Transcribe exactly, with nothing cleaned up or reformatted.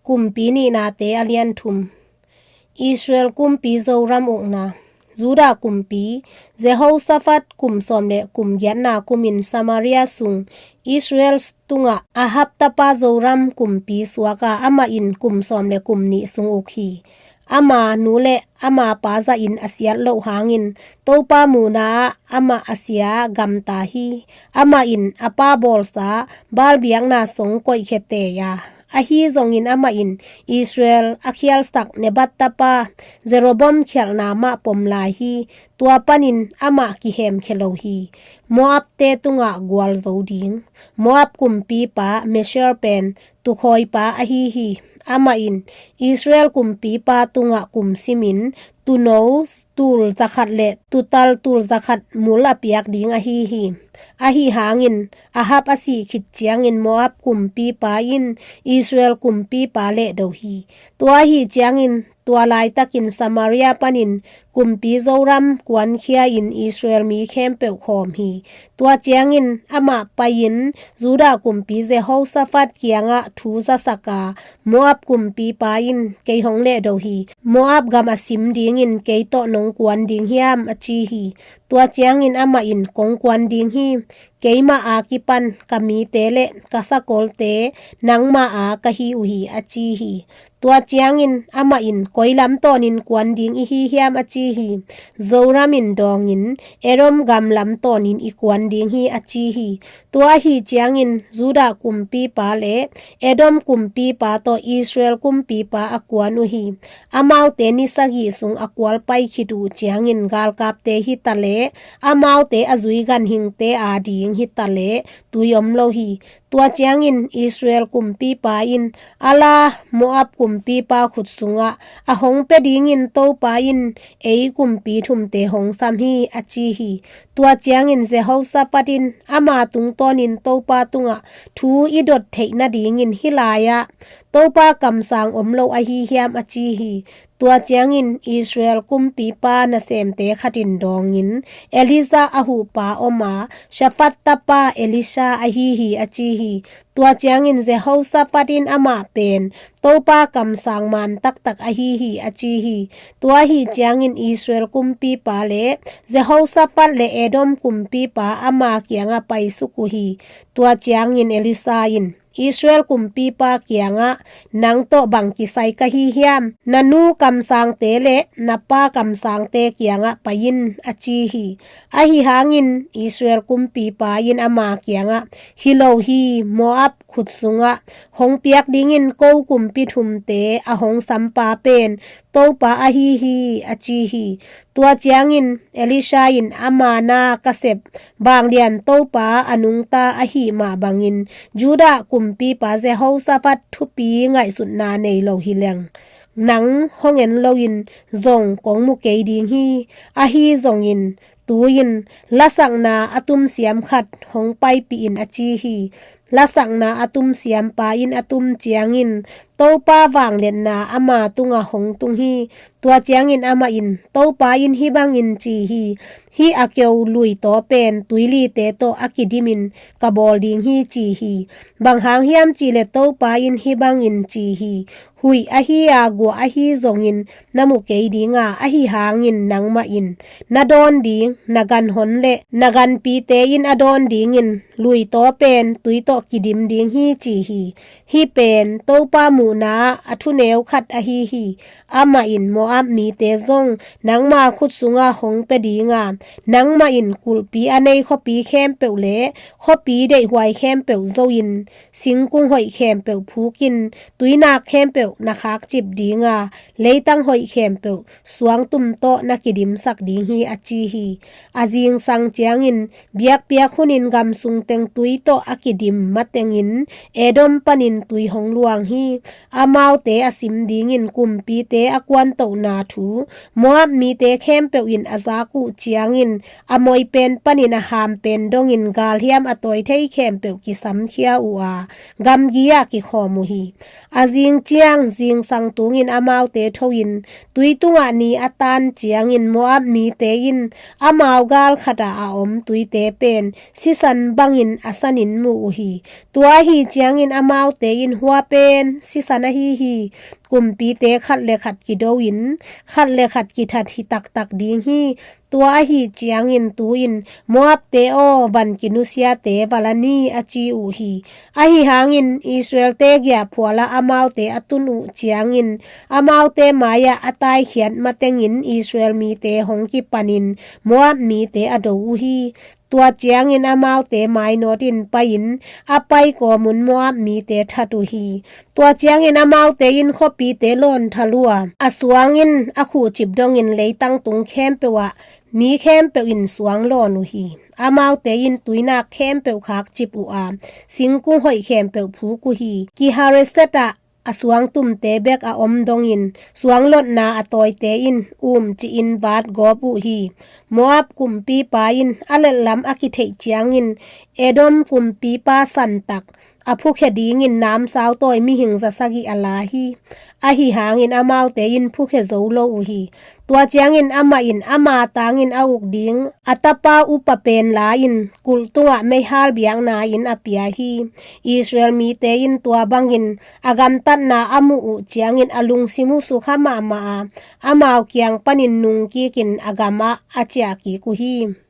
Kumpi Nihnate a lian thum. Israel kumpi Zoram ukna. Judah kumpi Jehoshaphat kum sawm le kum giatna kumin Samaria sung Israel tungah Ahab tapa Zoram kumpi suaka amah in kum sawm le kum nih sung uk hi. Ama nu le ama pa zahin a siat loh hangin Topa muhna-ah amah a sia gamta hi. Amah in a pa bawlsa Baal biakna song koihkhia tei a, ahi zongin amah in Israel a khialsak Nebat tapa Jeroboam khialhna mah pom lai hi. Tua panin amah kihemkhia lo hi. Moabte tungah gualzo ding. Moab kumpipa Mesher pen tukhawipa ahi hi. Amah in Israel kumpipa tungah kum simin tuuno tul zakhat le tuutal tul zakhat mul a piak ding ahi hi. Ahi hangin Ahab a sih khit ciangin Moab kumpipa in Israel kumpipa lehdo hi. Tua ahi ciangin tua laitakin Samaria panin kumpi Zoram kuankhia-in Israel mi khempeuh khawm hi. Tua ciangin amah pai-in Judah kumpi Jehoshaphat kiangah thu zasak a, Moab kumpipa in kei hong lehdo hi. Moab gam a sim dingin kei tawh nong kuan ding hiam, a ci hi. Tua ciangin amah in kong kuan ding hi. Keimah a kipan ka mite le ka sakolte nangmah a ka hi uh hi, a ci hi. Tua ciangin amah in koi lam tawnin kuan ding i hi hiam, a ci hi. Zoram in dawngin Edom gam lam tawnin i kuan ding hi, a ci hi. Tua ahi ciangin Judah kumpipa le Edom kumpipa tawh Israel kumpipa a kuan uh hi. Amaute ni sagih sung a kualpai khit uh ciangin galkapte hi ta le amaute a zui ganhingte a ding hi ta le tui om lo hi. Tua ciangin Israel kumpipa in, ala Moab kumpipa khut sungah a hong pia dingin Topa in ei kumpi thumte hong sam hi, a ci hi. Tua ciangin Jehoshaphat in ama tungtawnin Topa tungah thu i dot theih nadingin hih lai-ah Topa kamsang om lo ahi hiam, a ci hi. Tua ciangin Israel kumpipa nasemte khat in dawngin Elijah a huhpa om a, Shaphat tapa Elisha ahi hi, a ci hi. Tua ciangin Jehoshaphat in amah pen Topa kamsang man taktak ahi hi, a ci hi. Tua ahi ciangin Israel kumpipa le Jehoshaphat le Edom kumpipa ama kiangah paisuk uh hi. Tua ciangin Elisha in Israel kumpipa kiangah, nang tawh bang kisai ka hi hiam? Na nu kamsangte le na pa kamsangte kiangah pai in, a ci hi. Ahi hangin Israel kumpipa in ama kiangah, hi lo hi, Moab khut sungah hong piak dingin ko kumpi thumte a hong sampa pen Topa ahi hi, a ci hi. Tua ciangin Elisha in ama na ka sep banglian Topa a nungta ahih mah bangin Judah kumpipa Jehoshaphat thupi ngaihsutna nei lo hi leng, nang hong en loin zong kong mu kei ding hi. Ahi zongin tu-in lasakna a tumsiam khat hong paipih in, a ci hi. Lasakna a tumsiampa in a tum ciangin Topa vangliatna ama tungah hong tung hi. Tua ciangin amah in, Topa in hih bangin ci hi, hih a keu luitaw pen tuilite tawh a kidimin ka bawl ding hi, ci hi. Bang hang hiam cihleh Topa in hih bangin ci hi, huih ahi a guah ahi zongin na mu kei ding a, ahi hangin nangmah in na dawn ding, na ganhon le na ganpite in a dawn dingin luitaw pen tui tawh kidim ding hi, ci hi. Hih pen Topa muhna-ah a thuneu khat ahi hi. Amah in Moab mite zong nangma khut sungah hong pia ding a, nangmah in kulhpi a nei khuapi khempeuh le khuapi deihhuai khempeuh zo-in, singkung hoih khempeuh phukin, tuinak khempeuh na khakcip ding a, leitang hoih khempeuh suangtum tawh na kidimsak ding hi, a ci hi. A zingsang ciangin biakpiak hunin gam sung teng tui tawh a kidim matengin Edom panin tui hong luang hi. Amaute a sim dingin kumpite a kuantohna thu Moab mite khempeuh in a zak uh ciangin a moi pen panin a ham pen dongin galhiam a tawi thei khempeuh kisamkhia uh a, gamgi-ah kikhawm uh hi. A zing ciang zingsang tungin amaute tho-in tui tungah ni a tan ciangin Moab mite in amau gal khatah a om tuite pen sisan bangin a sanin mu uh hi. Tua ahi ciangin amaute in, hua pen sisan ahi hi. Kumpite khat le khat kido-in khat le khat kithat hi taktak ding hi. Tua ahi ciangin tu-in, Moabte aw, van kinusiate va la ni, a ci uh hi. Ahi hangin Israelte giahphuala amaute a tun uh ciangin amaute mai-ah a taikhiat matengin Israel mite hong kipanin Moab mite a do uh hi. Tua ciangin amaute mainawtin pai-in a pai kawmun Moab mite that uh hi. Tua ciangin amaute in khuapite lawn thal uh a, a suang in a khuhcip dongin leitang tung khempeuh ah mi khempeuh in suang lawn uh hi. Amaute in tuinak khempeuh khakcip uh a, singkung hoih khempeuh phuk uh hi. Ki-Hareset ah a suangtumte bek a om dongin suanglotna a tawite in umcihin vatgawp uh hi. Moab kumpipa in a letlam a kitheih ciangin Edom kumpipa santak a phukhia dingin namsau tawi mihing za sagih a la hi. Ahi hangin amaute in phukhia zo lo uh hi. Tua ciangin amah in ama tangin a uk ding a tapa upa pen la-in kulh tungah meihal biakna-in a pia hi. Israel mite in tua bangin a gamtatna a muh uh ciangin a lungsim uh sukha mahmah a, amau kiang panin nungkikin a gamah a ciahkik uh hi.